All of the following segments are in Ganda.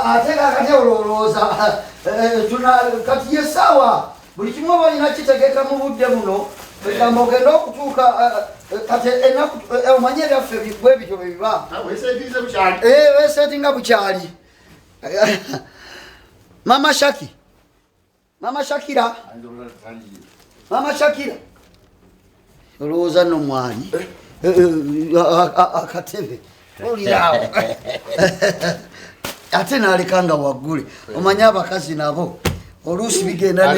Ate kakati olowooza kati yesaawa buli kimu oba olina kitegeka mu budde buno, egamba ogenda okutuuka kati enaku omanye ebyaffe bwe bityo bwe biba. Wesetinga bukyali. Mama Shaki, Mama Shakira, Mama Shakira, olowooza nno mwali akatebe oliraawo ate naleka nga waggule. Omanye abakazi nabo oluusi bigenda.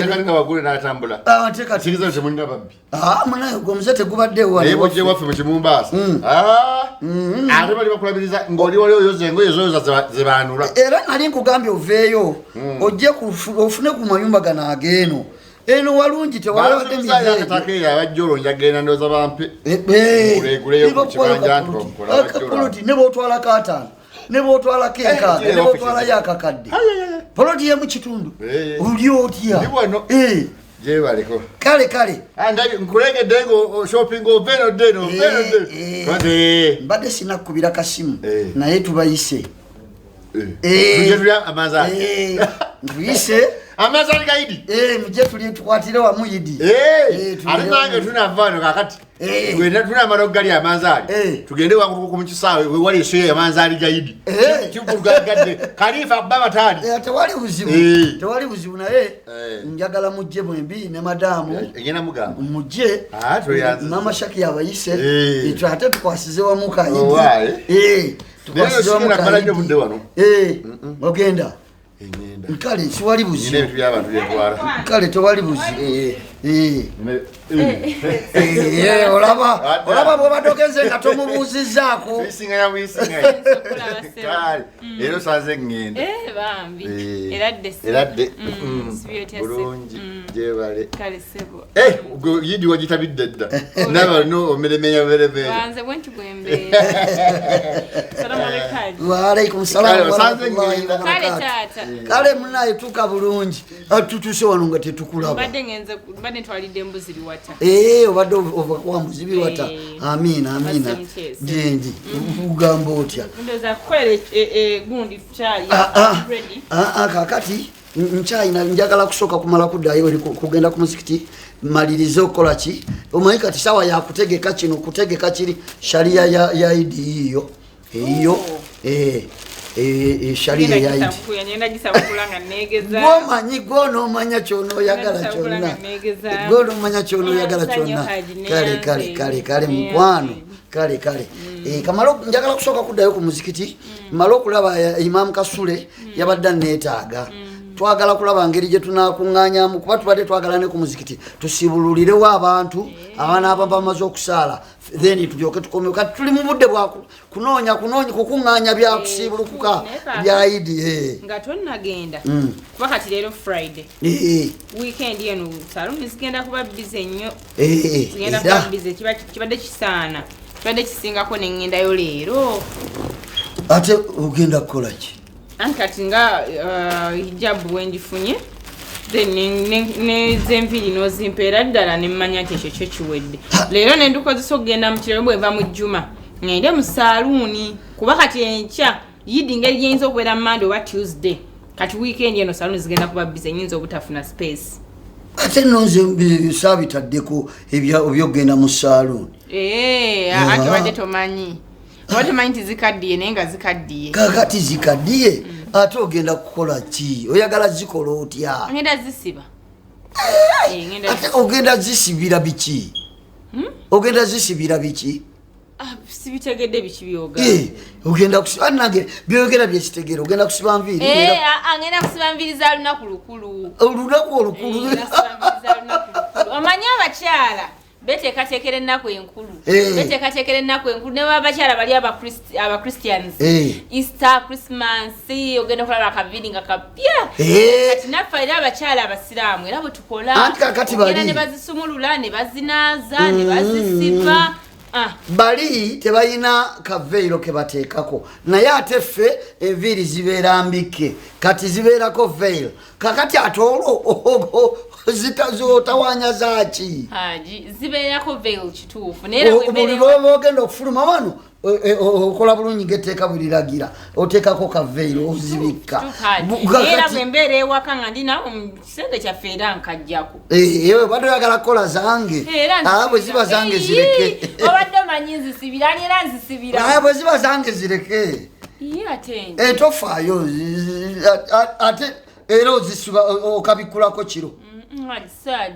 Natambula. Ate kati Kiriza temulina babbi. Munaye gwe omuze tegubaddewo. Naye bwojje waffe mu Kimumbaasa, ate bali bakulabiriza ng'oli wali oyoza engoye zoyoza zebaanula. Era nali nkugambye oveeyo ojje ofune ku mayumba gano ageeno eno walungi, tewalabadde mize. Akataka eyo abajja olwo njagenda ndowooza bampe Nguleeguleyo ku kibanja nti bamukola abajja olwo. Poloti ne bwotwalako 50, ne bwotwalako 60, ne bwotwalayo akakadde, poloti yemu kitundu. Oli otya? Ndi wano. Gyebaleko. Kale kale. Nkulengedde nga shopping, ova eno dde eno, ova eno dde. Mbadde sinakubira kasimu naye tubayise. Tujje tulya amanzaali. Ntuyise. Amanzaali ga Idi. Mujje tuli tukwatire wamu Idi. Ate nange tunava wano kakati, wena tunamala okugalya amanzaali, tugende wangu mu kisaawe wewali esoya amanzaali ga Idi. Kivulugagadde kalifa kuba bataali. Tewali buzibu. Tewali buzibu, naye njagala mujje mwembi ne madaamu. Egenda mugamba. Mujje. Ah, tweyanziza. Mama Shaki abayise. Ekyo ate tukwasize wamu kayidi. Owaaye. Tukwasize wamu. Naye sigenda kumala nnyo Kayidi. budde wano. Ogenda? Engenda. Kale siwali Nina buzibu. ebintu by'abantu byentwala. Kale tewali buzibu. Olaba olaba bwobadde ogenze nga tomubuuzizaako. Tuyisinganya buyisinganya. Kale era osanze ŋŋenda. Bambi. Eradde ssebo. Eradde. Sibye otya ssebo? Bulungi, gyebale. Kale ssebo. Gwe Yidi wagitabidde dda, naba no omeremenya meremenya. Banze bwe nti bwe mbeera. Salamu alaikum. Waalaikum salamu Kale, osanze warahmatullahi ŋŋenda. Kale wabarakatuh. taata. Kale munaye, tuka bulungi. Tutuuse wano nga tetukulaba. Mbadde ngenze, mbadde ntwalidde embuzi biwata. Obadde ova kwa mbuzi biwata. Amiina, amiina. Basse mukyese. Gyendi, ugamba otya? Ndowooza kukolera gundi kyayi. Ah. Ready. Kakati nkyayina njagala kusooka kumala kuddayo eri kugenda ku muzikiti malirize okukola ki. Omanyi kati sawa yakutegeka kino, kutegeka kiri, shariya ya Idi yiyo eyiyo. Oh. Shariya ya Idi. Ngenda gisabukula nga neegeza. Gwomanyi gwonoomanya kyonoyagala Gisabukula kyonna. nga neegezaamu. Gwonoomanya kyonoyagala Nsanyuka kyonna. Haji, Kale kale. neyanze. Kale kale. Neyanze. Mukwano, kale kale. Kamale njagala kusooka kuddayo ku muzikiti male okulaba Imam Kasule yabadde aneetaaga. Twagala kulaba ngeri gye tunakuŋŋaanyamu kuba tubadde twagala ne ku muzikiti tusibululirewo abantu abaana bamaze okusaala, then tulyoke tukome. Kati tuli mu budde bwa kunoonya kunoonya kukuŋŋaanya byakusiibulukuka Naye papa, bya Idi. Nga tonnagenda, kuba kati leero Friday, weekend eno saluni zigenda kuba busy nnyo. Zigenda Era kuba busy. Kibadde kisaana, kibadde kisingako neŋŋendayo leero. Ate ogenda kukola ki? Anti kati nga hijabu bwengifunye, then nezenviiri nozimpeera ddala, nemmanya nti ekyo kyo kiwedde. Leero nendukozesa okugenda mu kirero, bwenva mu jjuma ŋŋende mu saaluuni, kuba kati enkya Yidi ngeri gyeyinza okubeera Monday oba Tuesday. Kati weekend eno saluuni zigenda kuba busy, nyinza obutafuna space. Ate nno nze saabitaddeko ebyokugenda mu saaluuni. Ate obadde tomanyi, oba tomanyi nti zikaddiye, naye nga zikaddiye. Kakati zikaddiye, ate ogenda kukola ki? Oyagala zikola otya? Ngenda zisiba. Ngenda Ate ogenda zisibira biki? Ogenda zisibira biki? Ah, sibitegedde biki byoga. Ogenda kusiba nange byogera byekitegeera, ogenda kusiba nviiri. Ngenda kusiba nviiri za lunaku lukulu. Olunaku olukulu? Ngenda kusiba nviiri za lunaku lukulu. Omanyi abakyala beteekateekera ennaku enkulu. Beteekateekera ennaku enkulu, ne baba bakyala bali Abachristians. Easter, Christmas, ogenda okulaba akaviri nga kapya. Kati naffe era abakyala abasiraamu era bwe tukola. Anti kakati Ogenda bali ne bazisumulula, ne bazinaaza, ne bazisiba. Bali tebalina kaveiro ke bateekako, naye ate ffe enviiri zibeera mbikke, kati zibeerako veil. Kakati ate olwo zotawanya zaki? Haji, zibeerako veil kituufu, naye era Buli bwembeera lwoba ogenda okufuluma wano Okola bulungi ng'etteeka bwe liragira, oteekako kaveiro ozibikka. Era bwe mbeera ewaka nga ndi nawe mu kisenge kyaffe, era nkajjako. Ewe obadde oyagala kukola zange. Era Bwe ziba zange zireke. Obadde omanyi nzisibira ani, era nzisibira. Bwe ziba zange zireke. Ye ate nze. Tofaayo, ate era ozisiba okabikulako kiro.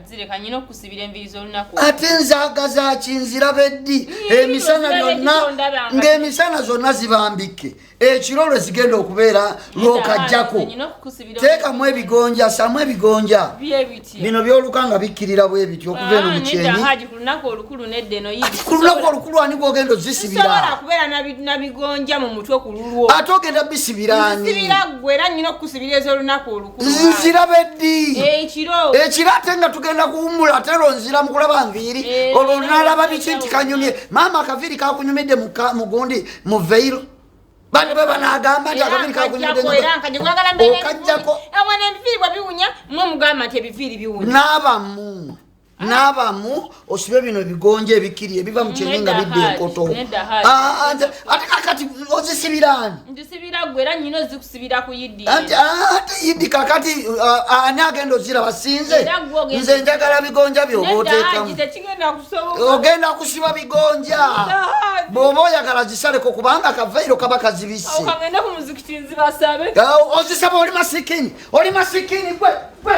Zireka, nyina okusibira enviiri z'olunaku. Ate nzaagaza ki? Nziraba eddi emisana oziraba byonna eddi tondabanga. Ng'emisana zonna zibambike, ekiro lwe zigenda okubeera lwokajjako. Nyina okukusibira. Teekamu ebigonja, samu ebigonja. Byebiti. Bino byoluka nga bikkirira bwe bityo okuva eno mu Nedda. kyenyi. Haji, ku lunaku olukulu nedda, eno Ati ku lunaku olukulu ani gwogenda Sisobola ozisibira? kubeera na bigonja mu mutwe ku lulwo. Ate ogenda bisibira ani? Nzisibira ggwe, era nyina okukusibira ez'olunaku olukulu. Nziraba eddi? Ekiro. Ekiro ate nga tugenda kuwummula, ate lwo nzira mu kulaba nviiri. Olwo nalaba biki nti kanyumye maama, akaviiri kakunyumidde mu gundi, mu veiro. Bano be banagamba nti Era akaviiri nkajjako, era kakunyumidde. nkajjako. Oyagala mbeere Okajjako. Awana ebiviiri bwe biwunya, mwe mugamba nti ebiviiri biwunya. N'abamu osibe bino ebigonja ebikiri ebiva mu kyenyi nga Nedda, bidda Haji, enkoto. nedda, Haji. Ah, ate kakati ozisibira ani? Nzisibira ggwe, era nyina ozikusibira ku yidi. Ate yidi kakati ani agenda oziraba? Sinze. Era ggwe ogenda- Nze njagala bigonja byoba Nedda Haji, oteekamu. tekigenda kusoboka. Ogenda kusiba bigonja. Haji. Bw'oba oyagala zisaleko, kubanga akaveiro kaba kazibise. Awo kangende ku muzikiti nzibasabe. Ozisaba? Oli masikini, oli masikini gwe gwe.